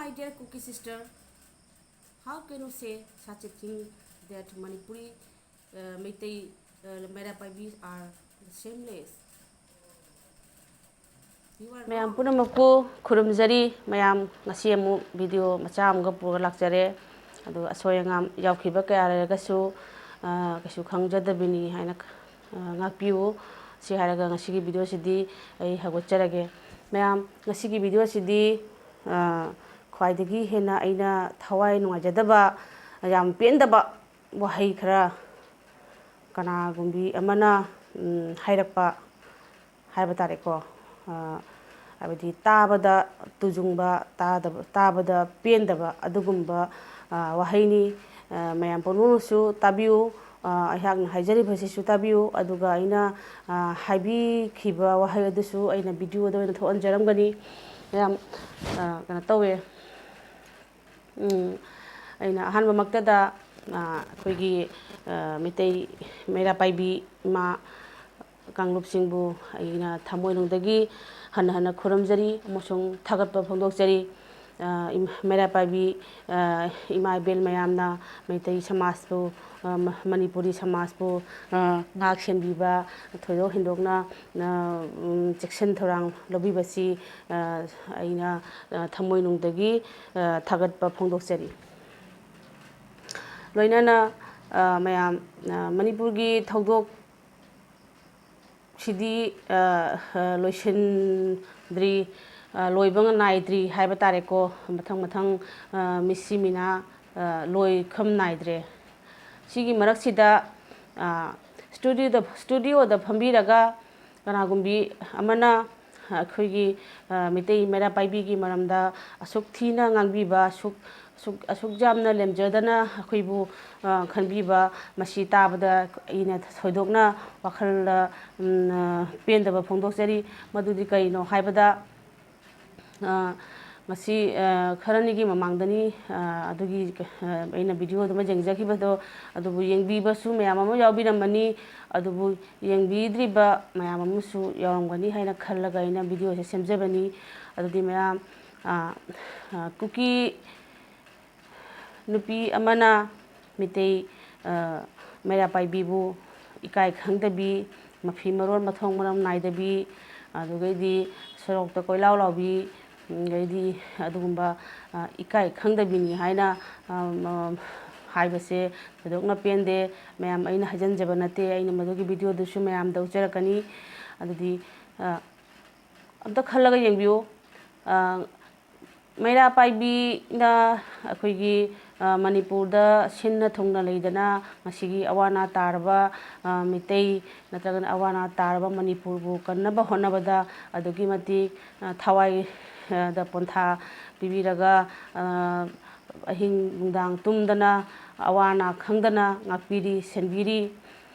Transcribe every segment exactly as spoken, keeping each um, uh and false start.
My dear Kuki sister, how can you say such a thing that Manipuri, uh, Meitei, uh, Meira Paibis are the shameless? You are ꯃꯌꯥꯝ wrong. ꯄꯨꯝꯅꯃꯛꯄꯨ ꯈꯨꯔꯨꯝꯖꯔꯤ꯫ ꯃꯌꯥꯝ, ꯉꯁꯤ ꯑꯃꯨꯛ video ꯃꯆꯥ ꯑꯃꯒ ꯄꯨꯔꯒ ꯂꯥꯛꯆꯔꯦ꯫ ꯑꯗꯨ ꯑꯁꯣꯏ ꯑꯉꯥꯝ ꯌꯥꯎꯈꯤꯕ ꯀꯌꯥ ꯂꯩꯔꯒꯁꯨ, ꯑ, ꯀꯩꯁꯨ ꯈꯪꯖꯗꯕꯤꯅꯤ ꯍꯥꯏꯅ, ꯑ, ꯉꯥꯛꯄꯤꯌꯨ꯫ ꯁꯤ ꯍꯥꯏꯔꯒ ꯉꯁꯤꯒꯤ ꯚꯤꯗꯤꯑꯣꯁꯤꯗꯤ ꯑꯩ ꯍꯧꯒꯠꯆꯔꯒꯦ꯫ ꯃꯌꯥꯝ, ꯉꯁꯤꯒꯤ ꯚꯤꯗꯤꯑꯣꯁꯤꯗꯤ, ꯑ, ꯈ꯭ꯋꯥꯏꯗꯒꯤ ꯍꯦꯟꯅ ꯑꯩꯅ ꯊꯋꯥꯏ ꯅꯨꯡꯉꯥꯏꯖꯗꯕ, ꯌꯥꯝ ꯄꯦꯟꯗꯕ ꯋꯥꯍꯩ ꯈꯔ ꯀꯅꯥꯒꯨꯝꯕꯤ ꯑꯃꯅ, ꯎꯝ, ꯍꯥꯏꯔꯛꯄ ꯍꯥꯏꯕ ꯇꯥꯔꯦꯀꯣ꯫ ꯑ, ꯍꯥꯏꯕꯗꯤ ꯇꯥꯕꯗ ꯇꯨꯖꯨꯡꯕ, ꯇꯥꯗꯕ, ꯇꯥꯕꯗ ꯄꯦꯟꯗꯕ ꯑꯗꯨꯒꯨꯝꯕ, ꯑ, ꯋꯥꯍꯩꯅꯤ꯫ ꯑ, ꯃꯌꯥꯝ ꯄꯨꯝꯅꯃꯛꯁꯨ ꯇꯥꯕꯤꯌꯨ꯫ ꯑ, ꯑꯩꯍꯥꯛꯅ ꯍꯥꯏꯖꯔꯤꯕꯁꯤꯁꯨ ꯇꯥꯕꯤꯌꯨ꯫ ꯑꯗꯨꯒ ꯑꯩꯅ, ꯑ, ꯍꯥꯏꯕꯤꯈꯤꯕ ꯋꯥꯍꯩ ꯑꯗꯨꯁꯨ ꯑꯩꯅ ꯚꯤꯗꯤꯑꯣꯗ ꯑꯣꯏꯅ ꯊꯣꯛꯍꯟꯖꯔꯝꯒꯅꯤ꯫ ꯃꯌꯥꯝ, ꯑ, ꯀꯩꯅꯣ ꯇꯧꯋꯦ꯫ ꯎꯝ, ꯑꯩꯅ ꯑꯍꯥꯟꯕꯃꯛꯇꯗ, ꯑ, ꯑꯩꯈꯣꯏꯒꯤ, ꯑ, ꯃꯩꯇꯩ ꯃꯩꯔꯥ ꯄꯥꯏꯕꯤ ꯏꯃꯥ ꯀꯥꯡꯂꯨꯞꯁꯤꯡꯕꯨ ꯑꯩꯅ ꯊꯃꯣꯏꯅꯨꯡꯗꯒꯤ ꯍꯟꯅ ꯍꯟꯅ ꯈꯨꯔꯨꯝꯖꯔꯤ ꯑꯃꯁꯨꯡ ꯊꯥꯒꯠꯄ ꯐꯣꯡꯗꯣꯛꯆꯔꯤ꯫ ꯑ, ꯏꯝ-, ꯃꯩꯔꯥ ꯄꯥꯏꯕꯤ, ꯑ, ꯏꯃꯥ ꯏꯕꯦꯜ ꯃꯌꯥꯝꯅ ꯃꯩꯇꯩ ꯁꯃꯥꯖꯄꯨ, ꯑ, ꯃ-, ꯃꯅꯤꯄꯨꯔꯤ ꯁꯃꯥꯖꯄꯨ, ꯑ, ꯉꯥꯛ ꯁꯦꯟꯕꯤꯕ, ꯊꯣꯏꯗꯣꯛ ꯍꯦꯟꯗꯣꯛꯅ, ꯑ, ꯎꯝ, ꯆꯦꯛꯁꯤꯟ ꯊꯧꯔꯥꯡ ꯂꯧꯕꯤꯕꯁꯤ, ꯑ, ꯑꯩꯅ, ꯑ, ꯊꯃꯣꯏꯅꯨꯡꯗꯒꯤ, ꯑ, ꯊꯥꯒꯠꯄ ꯐꯣꯡꯗꯣꯛꯆꯔꯤ꯫ ꯂꯣꯏꯅꯅ, ꯑ, ꯃꯌꯥꯝ, ꯑ, ꯃꯅꯤꯄꯨꯔꯒꯤ ꯊꯧꯗꯣꯛ ꯁꯤꯗꯤ, ꯑ, ꯑ, ꯂꯣꯏꯁꯤꯟꯗ꯭ꯔꯤ, ꯑ, ꯂꯣꯏꯕ ꯅꯥꯏꯗ꯭ꯔꯤ ꯍꯥꯏꯕ ꯇꯥꯔꯦꯀꯣ꯫ ꯃꯊꯪ ꯃꯊꯪ, ꯑ, ꯃꯤꯠꯁꯤ ꯃꯤꯅꯥ, ꯑ, ꯂꯣꯏꯈꯝ ꯅꯥꯏꯗ꯭ꯔꯦ꯫ ꯁꯤꯒꯤ ꯃꯔꯛꯁꯤꯗ, ꯑ, ꯁ꯭ꯇꯨꯗꯤꯑꯣꯗ, ꯁ꯭ꯇꯨꯗꯤꯑꯣꯗ ꯐꯝꯕꯤꯔꯒ ꯀꯅꯥꯒꯨꯝꯕꯤ ꯑꯃꯅ ꯑꯩꯈꯣꯏꯒꯤ, ꯑ, ꯃꯩꯇꯩ ꯃꯩꯔꯥ ꯄꯥꯏꯕꯤꯒꯤ ꯃꯔꯝꯗ ꯑꯁꯨꯛ ꯊꯤꯅ ꯉꯥꯡꯕꯤꯕ, ꯑꯁꯨꯛ, ꯑꯁꯨꯛ, ꯑꯁꯨꯛ ꯌꯥꯝꯅ ꯂꯦꯝꯖꯗꯅ ꯑꯩꯈꯣꯏꯕꯨ, ꯑ, ꯈꯟꯕꯤꯕ, ꯃꯁꯤ ꯇꯥꯕꯗ ꯑꯩꯅ ꯊꯣꯏꯗꯣꯛꯅ ꯋꯥꯈꯜꯗ, ꯎꯝ, ꯑ, ꯄꯦꯟꯗꯕ ꯐꯣꯡꯗꯣꯛꯆꯔꯤ꯫ ꯃꯗꯨꯗꯤ ꯀꯔꯤꯅꯣ ꯍꯥꯏꯕꯗ, ꯑ, ꯉꯁꯤ, ꯑ, ꯈꯔꯅꯤꯒꯤ ꯃꯃꯥꯡꯗꯅꯤ, ꯑ, ꯑꯗꯨꯒꯤ, ꯑ, ꯑꯩꯅ ꯚꯤꯗꯤꯑꯣꯗꯨꯃ ꯌꯦꯡꯖꯈꯤꯕꯗꯣ, ꯑꯗꯨꯕꯨ ꯌꯦꯡꯕꯤꯕꯁꯨ ꯃꯌꯥꯝ ꯑꯃ ꯌꯥꯎꯕꯤꯔꯝꯃꯅꯤ꯫ ꯑꯗꯨꯕꯨ ꯌꯦꯡꯕꯤꯗ꯭ꯔꯤꯕ ꯃꯌꯥꯝ ꯑꯃꯁꯨ ꯌꯥꯎꯔꯝꯒꯅꯤ ꯍꯥꯏꯅ ꯈꯜꯂꯒ ꯑꯩꯅ ꯚꯤꯗꯤꯑꯣꯁꯦ ꯁꯦꯝꯖꯕꯅꯤ꯫ ꯑꯗꯨꯗꯤ ꯃꯌꯥꯝ, ꯑ, ꯑ, ꯀꯨꯀꯤ ꯅꯨꯄꯤ ꯑꯃꯅ ꯃꯤꯇꯩ, ꯑ, ꯃꯩꯔꯥ ꯄꯥꯏꯕꯤꯕꯨ ꯏꯀꯥꯏ ꯈꯪꯗꯕꯤ, ꯃꯐꯤ ꯃꯔꯣꯟ ꯃꯊꯣꯡ ꯃꯔꯝ ꯅꯥꯏꯗꯕꯤ, ꯑꯗꯨꯗꯒꯤꯗꯤ ꯁꯣꯔꯣꯛꯇ ꯀꯣꯏꯂꯥꯎ ꯂꯥꯎꯕꯤ, ꯑꯗꯩꯗꯤ ꯑꯗꯨꯒꯨꯝꯕ, ꯑ, ꯏꯀꯥꯏ ꯈꯪꯗꯕꯤꯅꯤ ꯍꯥꯏꯅ, ꯑ, ꯃ-, ꯍꯥꯏꯕꯁꯦ ꯊꯣꯏꯗꯣꯛꯅ ꯄꯦꯟꯗꯦ꯫ ꯃꯌꯥꯝ, ꯑꯩꯅ ꯍꯥꯏꯖꯤꯟꯖꯕ ꯅꯠꯇꯦ, ꯑꯩꯅ ꯃꯗꯨꯒꯤ ꯚꯤꯗꯤꯑꯣꯗꯨꯁꯨ ꯃꯌꯥꯝꯗ ꯎꯠꯆꯔꯛꯀꯅꯤ꯫ ꯑꯗꯨꯗꯤ, ꯑ, ꯑꯝꯇ ꯈꯜꯂꯒ ꯌꯦꯡꯕꯤꯌꯨ꯫ ꯑ, ꯃꯩꯔꯥ ꯄꯥꯏꯕꯤꯅ ꯑꯩꯈꯣꯏꯒꯤ, ꯑ, ꯃꯅꯤꯄꯨꯔꯗ ꯁꯤꯟꯅ ꯊꯨꯡꯅ ꯂꯩꯗꯅ ꯉꯁꯤꯒꯤ ꯑꯋꯥ ꯑꯅꯥ ꯇꯥꯔꯕ, ꯑ, ꯃꯤꯇꯩ ꯅꯠꯇ꯭ꯔꯒꯅ ꯑꯋꯥ ꯑꯅꯥ ꯇꯥꯔꯕ ꯃꯅꯤꯄꯨꯔꯕꯨ ꯀꯟꯅꯕ ꯍꯣꯠꯅꯕꯗ ꯑꯗꯨꯛꯀꯤ ꯃꯇꯤꯛ, ꯑ, ꯊꯋꯥꯏ, ꯑ, ꯗ ꯄꯣꯟꯊꯥ ꯄꯤꯕꯤꯔꯒ, ꯑ, ꯑꯍꯤꯡ ꯅꯨꯡꯗꯥꯡ ꯇꯨꯝꯗꯅ ꯑꯋꯥ ꯑꯅꯥ ꯈꯪꯗꯅ ꯉꯥꯛꯄꯤꯔꯤ, ꯁꯦꯟꯕꯤꯔꯤ꯫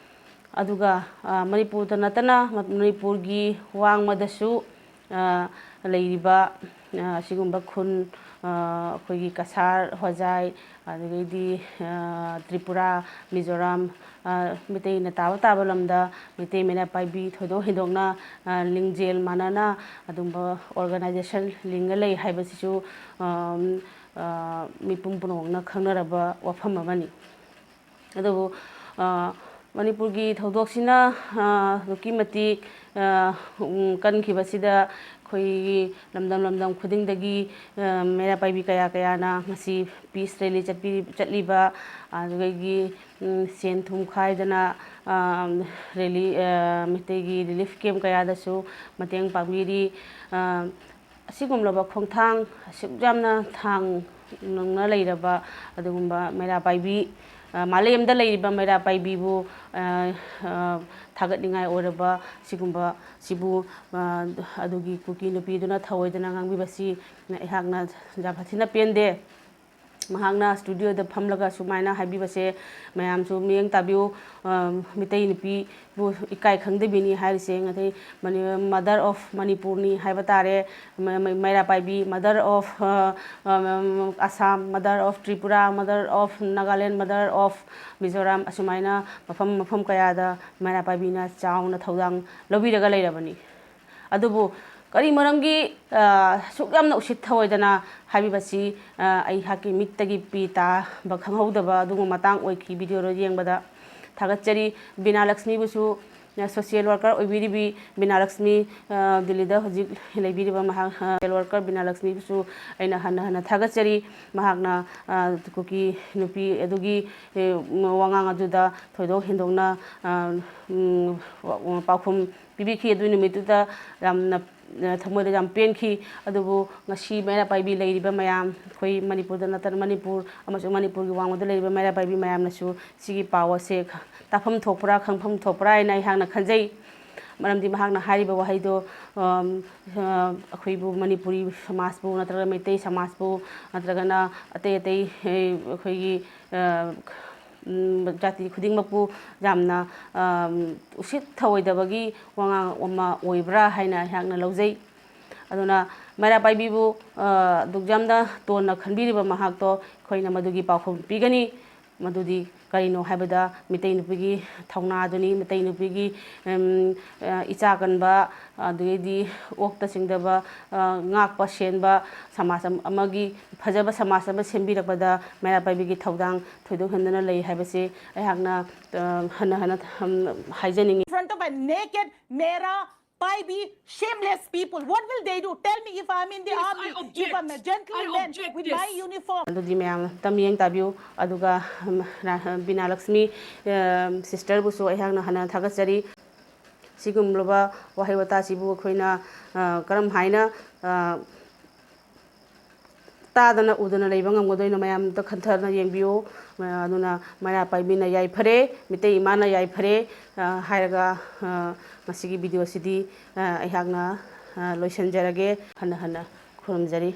ꯑꯗꯨꯒ, ꯑ, ꯃꯅꯤꯄꯨꯔꯗ ꯅꯠꯇꯅ ꯃ-, ꯃꯅꯤꯄꯨꯔꯒꯤ ꯋꯥꯡꯃꯗꯁꯨ, ꯑ, ꯂꯩꯔꯤꯕ, ꯑ, ꯑꯁꯤꯒꯨꯝꯕ ꯈꯨꯟ, ꯑ, ꯑꯩꯈꯣꯏꯒꯤ ꯀꯁꯥꯔ, ꯍꯣꯖꯥꯏ, ꯑꯗꯨꯗꯒꯤꯗꯤ, ꯑ, ꯇ꯭ꯔꯤꯄꯨꯔꯥ, ꯃꯤꯖꯣꯔꯥꯝ, ꯑ, ꯃꯩꯇꯩꯅ ꯇꯥꯕ ꯇꯥꯕ ꯂꯝꯗ ꯃꯩꯇꯩ ꯃꯩꯔꯥ ꯄꯥꯏꯕꯤ ꯊꯣꯏꯗꯣꯛ ꯍꯦꯟꯗꯣꯛꯅ, ꯑ, ꯂꯤꯡꯖꯦꯜ ꯃꯥꯟꯅꯅ ꯑꯗꯨꯝꯕ organization ꯂꯤꯡꯉ ꯂꯩ ꯍꯥꯏꯕꯁꯤꯁꯨ, ꯑ, ꯑ, ꯃꯤꯄꯨꯝ ꯄꯨꯝꯅꯃꯛꯅ ꯈꯪꯅꯔꯕ ꯋꯥꯐꯝ ꯑꯃꯅꯤ꯫ ꯑꯗꯨꯕꯨ, ꯑ, ꯃꯅꯤꯄꯨꯔꯒꯤ ꯊꯧꯗꯣꯛꯁꯤꯅ, ꯑ, ꯑꯗꯨꯛꯀꯤ ꯃꯇꯤꯛ, ꯑ, ꯎꯝ, ꯀꯟꯈꯤꯕꯁꯤꯗ ꯑꯩꯈꯣꯏꯒꯤ ꯂꯝꯗꯝ ꯂꯝꯗꯝ ꯈꯨꯗꯤꯡꯗꯒꯤ, ꯑ, ꯃꯩꯔꯥ ꯄꯥꯏꯕꯤ ꯀꯌꯥ ꯀꯌꯥꯅ ꯉꯁꯤ peace rally ꯆꯠꯄꯤ-, ꯆꯠꯂꯤꯕ, ꯑꯗꯨꯗꯒꯤ, ꯎꯝ, ꯁꯦꯟ ꯊꯨꯝ ꯈꯥꯏꯗꯅ, ꯑ, rally, ꯑ, ꯃꯩꯇꯩꯒꯤ relief camp ꯀꯌꯥꯗꯁꯨ ꯃꯇꯦꯡ ꯄꯥꯡꯕꯤꯔꯤ꯫ ꯑ, ꯑꯁꯤꯒꯨꯝꯂꯕ ꯈꯣꯡꯊꯥꯡ ꯑꯁꯨꯛ ꯌꯥꯝꯅ ꯊꯥꯡ ꯅꯪꯅ ꯂꯩꯔꯕ ꯑꯗꯨꯒꯨꯝꯕ ꯃꯩꯔꯥ ꯄꯥꯏꯕꯤ, ꯑ, ꯃꯥꯂꯦꯝꯗ ꯂꯩꯔꯤꯕ ꯃꯩꯔꯥ ꯄꯥꯏꯕꯤꯕꯨ, ꯑ, ꯑ, ꯊꯥꯒꯠꯅꯤꯡꯉꯥꯏ ꯑꯣꯏꯔꯕ ꯁꯤꯒꯨꯝꯕ ꯁꯤꯕꯨ, ꯑ, ꯑꯗꯨꯒꯤ ꯀꯨꯀꯤ ꯅꯨꯄꯤꯗꯨꯅ ꯊꯑꯣꯏꯗꯅ ꯉꯥꯡꯕꯤꯕꯁꯤ ꯑꯩꯍꯥꯛꯅ ꯌꯥꯝ ꯁꯥꯊꯤꯅ ꯄꯦꯟꯗꯦ꯫ ꯃꯍꯥꯛꯅ studioꯗ ꯐꯝꯂꯒ ꯁꯨꯃꯥꯏꯅ ꯍꯥꯏꯕꯤꯕꯁꯦ ꯃꯌꯥꯝꯁꯨ ꯃꯤꯠꯌꯦꯡ ꯇꯥꯕꯤꯌꯨ꯫ ꯑ, ꯃꯤꯇꯩ ꯅꯨꯄꯤꯕꯨ ꯏꯀꯥꯏ ꯈꯪꯗꯕꯤꯅꯤ ꯍꯥꯏꯔꯤꯁꯦ ꯉꯁꯤ ꯃꯅꯤ-, mother of ꯃꯅꯤꯄꯨꯔꯅꯤ ꯍꯥꯏꯕ ꯇꯥꯔꯦ꯫ ꯃ-, ꯃ-, ꯃꯩꯔꯥ ꯄꯥꯏꯕꯤ, mother of, ꯑ, ꯑ, Assam, mother of Tripura, mother of Nagaland, mother of Mizoram, ꯑꯁꯨꯃꯥꯏꯅ ꯃꯐꯝ ꯃꯐꯝ ꯀꯌꯥꯗ ꯃꯩꯔꯥ ꯄꯥꯏꯕꯤꯅ ꯆꯥꯎꯅ ꯊꯧꯗꯥꯡ ꯂꯧꯕꯤꯔꯒ ꯂꯩꯔꯕꯅꯤ꯫ ꯑꯗꯨꯕꯨ ꯀꯔꯤ ꯃꯔꯝꯒꯤ ꯑ, ꯑꯁꯨꯛ ꯌꯥꯝꯅ ꯎꯁꯤꯠ ꯊꯑꯣꯏꯗꯅ ꯍꯥꯏꯕꯤꯕꯁꯤ, ꯑ, ꯑꯩꯍꯥꯛꯀꯤ ꯃꯤꯠꯇꯒꯤ ꯄꯤ ꯇꯥꯕ ꯈꯪꯍꯧꯗꯕ ꯑꯗꯨꯒꯨꯝꯕ ꯃꯇꯥꯡ ꯑꯣꯏꯈꯤ꯫ ꯚꯤꯗꯤꯑꯣꯗꯣ ꯌꯦꯡꯕꯗ ꯊꯥꯒꯠꯆꯔꯤ꯫ ꯕꯤꯅꯥ ꯂꯛꯁꯃꯤꯕꯨꯁꯨ, ꯑ, ꯁꯣꯁꯤꯌꯦꯜ ꯋꯥꯔꯀꯔ ꯑꯣꯏꯕꯤꯔꯤꯕꯤ ꯕꯤꯅꯥ ꯂꯛꯁꯃꯤ, ꯑ, ꯗꯤꯜꯂꯤꯗ ꯍꯧꯖꯤꯛ ꯂꯩꯕꯤꯔꯤꯕ ꯃꯍꯥꯛ, ꯑ, ꯁꯣꯁꯤꯌꯦꯜ ꯋꯥꯔꯀꯔ ꯕꯤꯅꯥ ꯂꯛꯁꯃꯤꯕꯨꯁꯨ ꯑꯩꯅ ꯍꯟꯅ ꯍꯟꯅ ꯊꯥꯒꯠꯆꯔꯤ꯫ ꯃꯍꯥꯛꯅ, ꯑ, ꯀꯨꯀꯤ ꯅꯨꯄꯤ ꯑꯗꯨꯒꯤ, ꯑꯦ, ꯋꯥꯉꯥꯡ ꯑꯗꯨꯗ ꯊꯣꯏꯗꯣꯛ ꯍꯦꯟꯗꯣꯛꯅ, ꯑ, ꯎꯝ, ꯄꯥꯎꯈꯨꯝ ꯄꯤꯕꯤꯈꯤ꯫ ꯑꯗꯨ ꯅꯨꯃꯤꯠꯇꯨꯗ ꯌꯥꯝꯅ, ꯑ, ꯊꯃꯣꯏꯗ ꯌꯥꯝ ꯄꯦꯟꯈꯤ꯫ ꯑꯗꯨꯕꯨ ꯉꯁꯤ ꯃꯩꯔꯥ ꯄꯥꯏꯕꯤ ꯂꯩꯔꯤꯕ ꯃꯌꯥꯝ, ꯑꯩꯈꯣꯏ ꯃꯅꯤꯄꯨꯔꯗ ꯅꯠꯇꯅ ꯃꯅꯤꯄꯨꯔ ꯑꯃꯁꯨꯡ ꯃꯅꯤꯄꯨꯔꯒꯤ ꯋꯥꯡꯃꯗ ꯂꯩꯔꯤꯕ ꯃꯩꯔꯥ ꯄꯥꯏꯕꯤ ꯃꯌꯥꯝꯅꯁꯨ ꯁꯤꯒꯤ ꯄꯥꯎ ꯑꯁꯦ ꯇꯥꯐꯝ ꯊꯣꯛꯄ꯭ꯔꯥ, ꯈꯪꯐꯝ ꯊꯣꯛꯄ꯭ꯔꯥ ꯍꯥꯏꯅ ꯑꯩꯍꯥꯛꯅ ꯈꯟꯖꯩ꯫ ꯃꯔꯝꯗꯤ ꯃꯍꯥꯛꯅ ꯍꯥꯏꯔꯤꯕ ꯋꯥꯍꯩꯗꯣ, ꯑꯝ, ꯑ, ꯑꯩꯈꯣꯏꯕꯨ ꯃꯅꯤꯄꯨꯔꯤ ꯁꯃꯥꯖꯄꯨ ꯅꯠꯇ꯭ꯔꯒ ꯃꯩꯇꯩ ꯁꯃꯥꯖꯄꯨ ꯅꯠꯇ꯭ꯔꯒꯅ ꯑꯇꯩ ꯑꯇꯩ, ꯑꯦ, ꯑꯩꯈꯣꯏꯒꯤ, ꯑ, ꯎꯝ, ꯖꯥꯇꯤ ꯈꯨꯗꯤꯡꯃꯛꯄꯨ ꯌꯥꯝꯅ, ꯑꯝ, ꯎꯁꯤꯠ ꯊꯑꯣꯏꯗꯕꯒꯤ ꯋꯥꯉꯥꯡ ꯑꯃ ꯑꯣꯏꯕ꯭ꯔꯥ ꯍꯥꯏꯅ ꯑꯩꯍꯥꯛꯅ ꯂꯧꯖꯩ꯫ ꯑꯗꯨꯅ ꯃꯩꯔꯥ ꯄꯥꯏꯕꯤꯕꯨ, ꯑ, ꯑꯗꯨꯛ ꯌꯥꯝꯅ ꯇꯣꯟꯅ ꯈꯟꯕꯤꯔꯤꯕ ꯃꯍꯥꯛꯇꯣ ꯑꯩꯈꯣꯏꯅ ꯃꯗꯨꯒꯤ ꯄꯥꯎꯈꯨꯝ ꯄꯤꯒꯅꯤ꯫ ꯃꯗꯨꯗꯤ ꯀꯔꯤꯅꯣ ꯍꯥꯏꯕꯗ ꯃꯤꯇꯩ ꯅꯨꯄꯤꯒꯤ ꯊꯧꯅꯥꯗꯨꯅꯤ, ꯃꯤꯇꯩ ꯅꯨꯄꯤꯒꯤ, ꯎꯝ, ꯑ, ꯏꯆꯥ ꯀꯟꯕ, ꯑꯗꯨꯗꯒꯤꯗꯤ ꯑꯣꯛꯇ ꯆꯤꯡꯗꯕ, ꯑ, ꯉꯥꯛꯄ ꯁꯦꯟꯕ, ꯁꯃꯥꯖ ꯑꯃ-, ꯑꯃꯒꯤ ꯐꯖꯕ ꯁꯃꯥꯖ ꯑꯃ ꯁꯦꯝꯕꯤꯔꯛꯄꯗ ꯃꯩꯔꯥ ꯄꯥꯏꯕꯤꯒꯤ ꯊꯧꯗꯥꯡ ꯊꯣꯏꯗꯣꯛ ꯍꯦꯟꯗꯅ ꯂꯩ ꯍꯥꯏꯕꯁꯤ ꯑꯩꯍꯥꯛꯅ, ꯑ, ꯍꯟꯅ ꯍꯟꯅ, ꯎꯝ, ꯍꯥꯏꯖꯅꯤꯡꯉꯤ꯫ In front of a naked Mera Paibi, shameless people. What will they do? Tell me if I'm in the Yes, army, I object. if I'm a gentleman I object with my this. uniform. ꯑꯗꯨꯗꯤ ꯃꯌꯥꯝ ꯑꯝꯇ ꯃꯤꯠꯌꯦꯡ ꯇꯥꯕꯤꯌꯨ꯫ ꯑꯗꯨꯒ, ꯎꯝ, ꯔꯥ-, ꯕꯤꯅꯥ ꯂꯛꯁꯃꯤ, ꯑ, ꯁꯤꯁꯇꯔꯕꯨꯁꯨ ꯑꯩꯍꯥꯛꯅ ꯍꯟꯅ ꯊꯥꯒꯠꯆꯔꯤ꯫ ꯁꯤꯒꯨꯝꯂꯕ ꯋꯥꯍꯩ ꯋꯥꯇꯥꯁꯤꯕꯨ ꯑꯩꯈꯣꯏꯅ, ꯑ, ꯀꯔꯝ ꯍꯥꯏꯅ, ꯑ, ꯇꯥꯗꯅ ꯎꯗꯅ ꯂꯩꯕ ꯉꯝꯒꯗꯣꯏꯅꯣ? ꯃꯌꯥꯝ ꯑꯝꯇ ꯈꯟꯊꯅ ꯌꯦꯡꯕꯤꯌꯨ꯫ ꯑ, ꯑꯗꯨꯅ ꯃꯩꯔꯥ ꯄꯥꯏꯕꯤꯅ ꯌꯥꯏꯐꯔꯦ, ꯃꯤꯇꯩ ꯏꯃꯥꯅ ꯌꯥꯏꯐꯔꯦ, ꯑ, ꯍꯥꯏꯔꯒ, ꯑ, ꯉꯁꯤꯒꯤ ꯚꯤꯗꯤꯑꯣꯁꯤꯗꯤ, ꯑ, ꯑꯩꯍꯥꯛꯅ, ꯑ, ꯂꯣꯏꯁꯤꯟꯖꯔꯒꯦ꯫ ꯍꯟꯅ ꯍꯟꯅ ꯈꯨꯔꯨꯝꯖꯔꯤ꯫